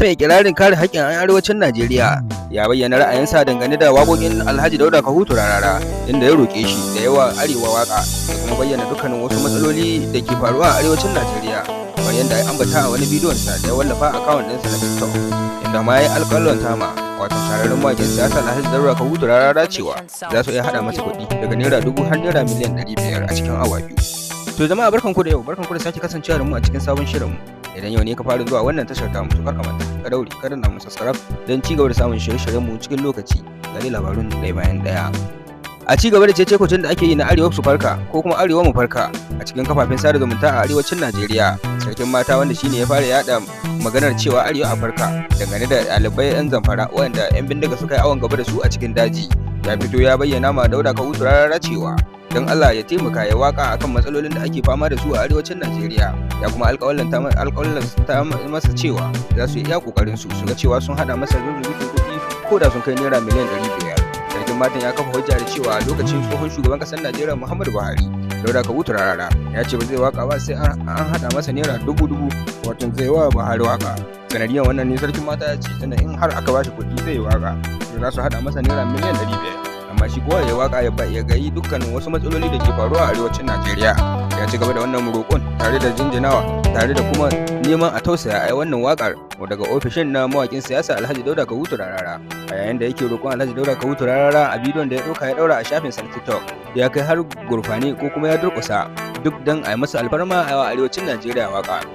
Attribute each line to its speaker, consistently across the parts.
Speaker 1: Mai ikirarin kare haƙƙin 'yan arewacin Najeriya ya bayyana ra'ayinsa dangane da waƙoƙin Alhaji Dauda Kahutu Rarara, inda ya roƙe shi da yawa arewa waƙa da kuma bayyana dukkanin wasu matsaloli da ke faruwa a arewacin Najeriya, kamar yadda ya ambata a wani bidiyon sa da ya wallafa a akawun ɗinsa na TikTok, inda ma ya yi alƙalon tama wato shahararren mawaƙin siyasa Alhaji Dauda Kahutu Rarara cewa za su iya haɗa masa kuɗi daga ₦1000 har ₦500,000 a cikin awa 2. To jama'a, barkanku da yau, barkanku da sake kasancewa da mu a cikin sabon shirinmu. Idan yau ne ka fara zuwa wannan tashar tamu, to kar ka manta, ka daure ka danna mu subscribe don ci gaba da samun shirye-shiryen mu cikin lokaci. Gari labarun ɗaya bayan ɗaya. A ci gaba da cece da ake yi na Arewa su farka ko kuma Arewa mu farka a cikin kafafen sada zumunta a arewacin Najeriya, sarkin mata, wanda shine ya fara yada maganar cewa Arewa a farka dangane da ɗalibai 'yan Zamfara waɗanda 'yan bindiga suka yi awon gaba da su a cikin daji, ya fito ya bayyana ma Dauda Kahutu Rarara cewa don Allah ya taimaka ya waka akan matsalolin da ake fama da su a arewacin Najeriya, ya kuma alƙawallanta masa cewa za su yi iya kokarin su su ga cewa sun hada masa zunzurutun kuɗi ko da sun kai ₦500,000,000. Sarkin matan ya kafa hujja da cewa lokacin tsohon shugaban ƙasar Najeriya Muhammadu Buhari, Dauda Kahutu Rarara ya ce ba zai waka ba sai an hada masa ₦1000, wato zai wa Buhari waka. Sanadiyan wannan ne sarkin mata ya ce tunda in har aka bashi kuɗi zai yi waka, to za su hada masa ₦500,000,000, amma shi kowa ya waka ya gayi dukkanin wasu matsaloli da ke faruwa a arewacin Najeriya. Ya ci gaba da wannan roƙon tare da jinjinawa tare da kuma neman a tausaya a yi wannan wakar daga ofishin na mawakin siyasa Alhaji Dauda Kahutu Rarara. A yayin da yake roƙon Alhaji Dauda Kahutu Rarara a bidiyon da ya ɗauka ya ɗaura a shafin sa na TikTok, ya kai har gurfane ko kuma ya durƙusa duk don a yi masa alfarma a arewacin Najeriya waka.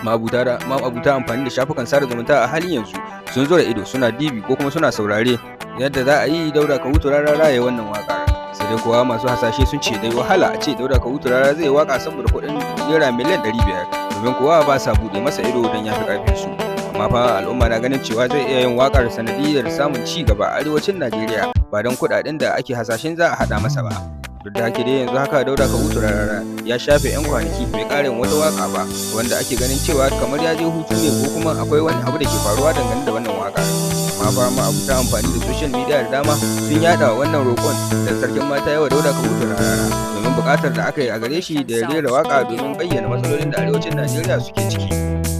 Speaker 1: Ma'abuta amfani da shafukan sada zumunta a halin yanzu sun zura ido suna dibi ko kuma suna saurare yadda za a yi Dauda Kahutu Rarara ya wannan waƙar. Sai dai kuwa masu hasashe sun ce dai wahala a ce Dauda Kahutu Rarara zai waka saboda kuɗin ₦500,000,000, domin kuwa ba sa buɗe masa ido don ya fi ƙarfin su. Amma fa al'umma na ganin cewa zai iya yin waƙar sanadiyyar samun ci gaba a arewacin Najeriya, ba don kuɗaɗen da ake hasashen za a haɗa masa ba. Duk da haka dai, yanzu haka Dauda Kahutu Rarara ya shafe 'yan kwanaki bai ƙara yin wata waka ba, wanda ake ganin cewa kamar ya je hutu ne ko kuma akwai wani abu da ke faruwa dangane da wannan waka. Amma fa ma'abuta amfani da social media da dama sun yada wannan roƙon da sarkin mata yawa Dauda Kahutu Rarara, domin buƙatar da aka yi a gare shi da ya rera waka domin bayyana matsalolin da arewacin Najeriya suke ciki.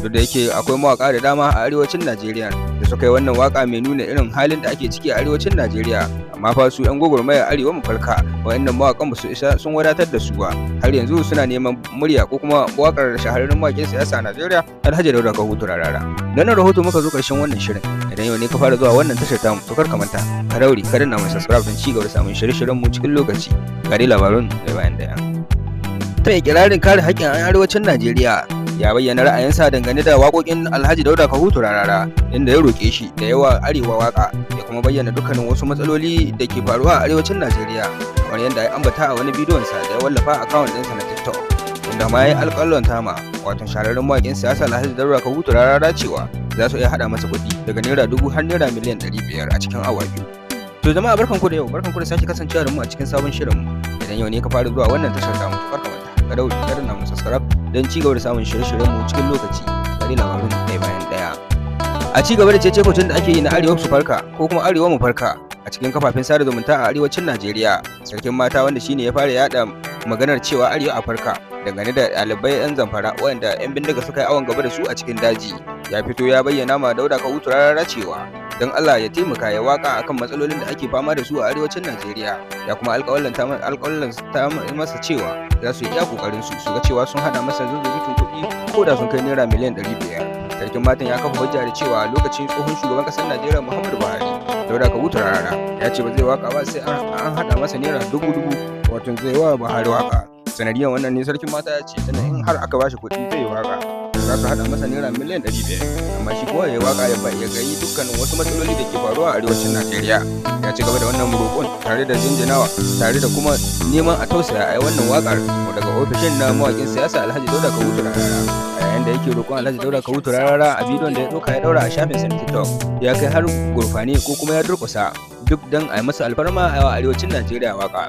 Speaker 1: Duk da yake akwai mawaka da dama a arewacin Najeriya da suka yi wannan waka mai nuna irin halin da ake ciki a arewacin Najeriya, amma fa su 'yan gwagwarmaya Arewa mu farka, wayannan mawakan ba su isa sun wadatar da su ba. Har yanzu suna neman murya ko kuma wakar shahararren mawakin siyasa a Najeriya Alhaji Dauda Kahutu Rarara. Da wannan rahoto muka zo karshen wannan shirin. Idan yau ne ka fara zuwa wannan tashar tamu, to kar ka manta, ka daure ka danna mu subscribe don ci gaba da samun shirye-shiryen mu cikin lokaci. Ga dai labarun da bayan daya. Ta ikirarin kare haƙƙin 'yan arewacin Najeriya ya bayyana ra'ayinsa dangane da waƙoƙin Alhaji Dauda Kahutu Rarara, inda ya roƙe shi da yawa arewa waka ya kuma bayyana dukkanin wasu matsaloli da ke faruwa a arewacin Najeriya, kamar yadda ya ambata a wani bidiyon sa da ya wallafa a akawun ɗinsa na TikTok, inda ma ya yi alƙalon tama wato shahararren mawaƙin siyasa Alhaji Dauda Kahutu Rarara cewa za su iya haɗa masa kuɗi daga ₦1000 har ₦500,000 a cikin awa 2. To jama'a, barkanku da yau, barkanku da sake kasancewa da mu a cikin sabon shirinmu. Idan yau ne ka fara zuwa wannan tashar tamu, to kar ka manta, ka daure ka danna mu subscribe don ci gaba da samun shirye-shiryen mu cikin lokaci. Gari labarun ɗaya bayan ɗaya. A ci gaba da cece da ake yi na Arewa su farka ko kuma Arewa mu farka a cikin kafafen sada zumunta a arewacin Najeriya, sarkin mata, wanda shine ya fara yada maganar cewa Arewa a farka dangane da ɗalibai 'yan Zamfara waɗanda 'yan bindiga suka yi awon gaba da su a cikin daji, ya fito ya bayyana ma Dauda Kahutu Rarara cewa don Allah ya taimaka ya waka akan matsalolin da ake fama da su a arewacin Najeriya, ya kuma alƙawallanta masa cewa za su yi iya kokarin su su ga cewa sun hada masa zunzurutun kuɗi ko da sun kai ₦500,000,000. Sarkin matan ya kafa hujja da cewa lokacin tsohon shugaban ƙasar Najeriya Muhammadu Buhari, Dauda Kahutu Rarara ya ce ba zai waka ba sai an hada masa ₦1000, wato zai wa Buhari waka. Sanadiyan wannan ne sarkin mata ya ce tunda in har aka bashi kuɗi zai yi waka, za su haɗa masa ₦500,000,000, amma shi kowa ya waka ya gayi dukkanin wasu matsaloli da ke faruwa a arewacin Najeriya. Ya ci gaba da wannan roƙon tare da jinjinawa tare da kuma neman a tausaya a yi wannan wakar daga ofishin na mawakin siyasa Alhaji Dauda Kahutu Rarara. A yayin da yake roƙon Alhaji Dauda Kahutu Rarara a bidiyon da ya ɗauka ya ɗaura a shafin sa na TikTok, ya kai har gurfane ko kuma ya durƙusa duk don a yi masa alfarma a arewacin Najeriya waka.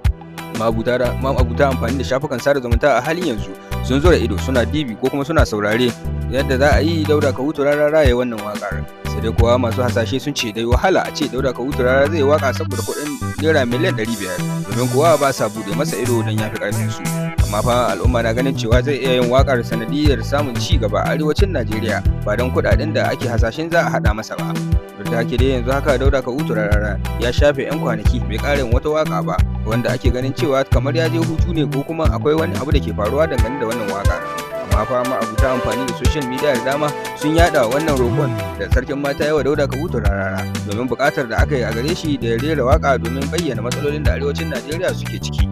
Speaker 1: Ma'abuta amfani da shafukan sada zumunta a halin yanzu sun zura ido suna dibi ko kuma suna saurare yadda za a yi Dauda Kahutu Rarara ya wannan wakar. Sai dai kuwa masu hasashe sun ce dai wahala a ce Dauda Kahutu Rarara zai waka saboda kuɗin ₦500,000,000, domin kuwa ba sa buɗe masa ido don ya fi ƙarfin su. Amma fa al'umma na ganin cewa zai iya yin waƙar sanadiyar samun ci gaba a arewacin Najeriya ba don kuɗaɗen da ake hasashen za a haɗa masa ba. Duk da haka dai yanzu haka Dauda Kahutu Rarara ya shafe 'yan kwanaki bai ƙara yin wata waƙa ba, wanda ake ganin cewa kamar ya je hutu ne ko kuma akwai wani abu da ke faruwa dangane da wannan waƙar. Amma fa ma'abuta amfani da social media da dama sun yada wannan roƙon da sarkin mata yawa Dauda Kahutu Rarara domin buƙatar da aka yi a gare shi da ya rera waƙa domin bayyana matsalolin da arewacin Najeriya suke ciki.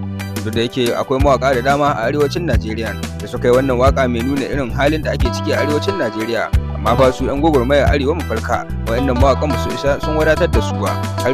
Speaker 1: Duk da yake akwai mawaƙa da dama a arewacin Najeriya da suka yi wannan waƙa mai nuna irin halin da ake ciki a arewacin Najeriya, amma fa su 'yan gwagwarmaya arewa mu farka, waɗannan mawaƙan ba su isa sun wadatar da su ba har.